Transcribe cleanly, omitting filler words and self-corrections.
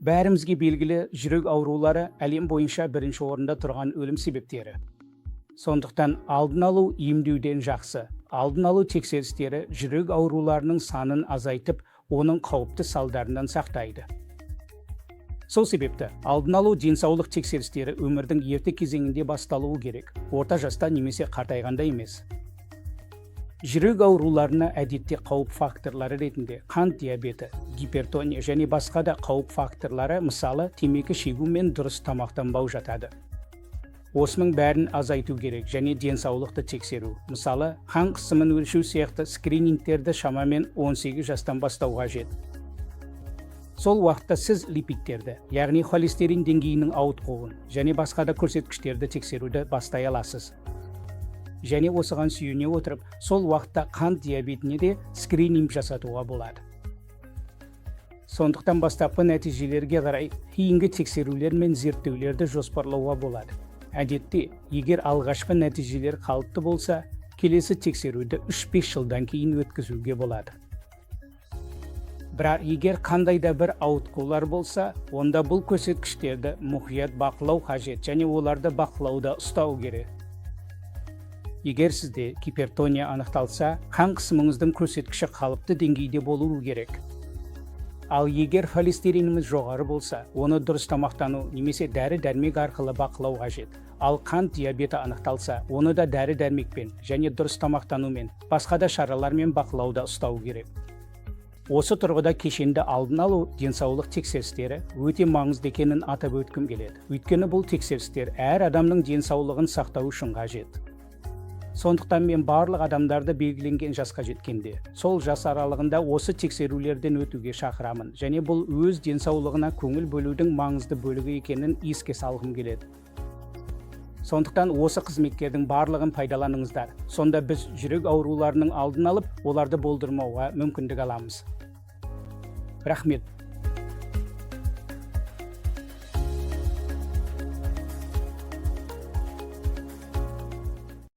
Бәрімізге белгілі, жүрек аурулары әлем бойынша бірінші орында тұрған өлім себептері. Сондықтан алдын алу емдеуден жақсы. Алдын алу тексерістері жүрек ауруларының санын азайтып, оның қауіпті салдарынан сақтайды. Сол себепті алдын алу денсаулық тексерістері өмірдің ерте кезеңінде басталуы керек, орта жаста немесе қартайғанда емес. Жүрек ауруларына әдетте қауіп факторлары ретінде қант диабеті, гипертония және басқа да қауіп факторлары, мысалы, темекі шегу мен дұрыс тамақтанбау жатады. Осының бәрін азайту керек және денсаулықты тексеру, мысалы, қан қысымын өлшеу сияқты скринингтерді шамамен 18 жастан бастау қажет. Сол уақытта сіз липидтерді, яғни холестерин деңгейінің ауытқуын және басқа да көрсеткіштерді тексеруді бастай аласыз. Және осыған сүйене отырып, сол уақытта қант диабетіне де скрининг жасатуға болады. Сондықтан бастапқы нәтижелерге қарай кейінгі тексерулер мен зерттеулерді жоспарлауға болады. Әдетте, егер алғашқы нәтижелер қалыпты болса, келесі тексеруді 3-5 жылдан кейін өткізуге болады. Бірақ егер қандай да бір ауытқулар болса, онда бұл көрсеткіштерді мұқият бақылау қажет және оларды бақылауда ұстау керек. Егер сізде гипертония анықталса, қан қысымыңыздың көрсеткіші қалыпты деңгейде болуы керек. Ал егер холестериніңіз жоғары болса, оны дұрыс тамақтану немесе дәрі-дәрмек арқылы бақылау қажет. Ал қант диабеті анықталса, оны да дәрі-дәрмекпен және дұрыс тамақтанумен, басқа да шаралармен бақылауда ұстау керек. Осы тұрғыда кешенді алдын алу денсаулық тексерістері өте маңызды екенін атап өткім келеді, өйткені бұл тексерістер әр адамның денсаулығын сақтау үшін қажет. Сондықтан мен барлық адамдарды белгіленген жасқа жеткенде, сол жас аралығында осы тексерулерден өтуге шақырамын және бұл өз денсаулығына көңіл бөлудің маңызды бөлігі екенін еске салғым келеді. Сондықтан осы қызметтердің барлығын пайдаланыңыздар. Сонда біз жүрек ауруларының алдын алып, оларды болдырмауға мүмкіндік аламыз. Рахмет.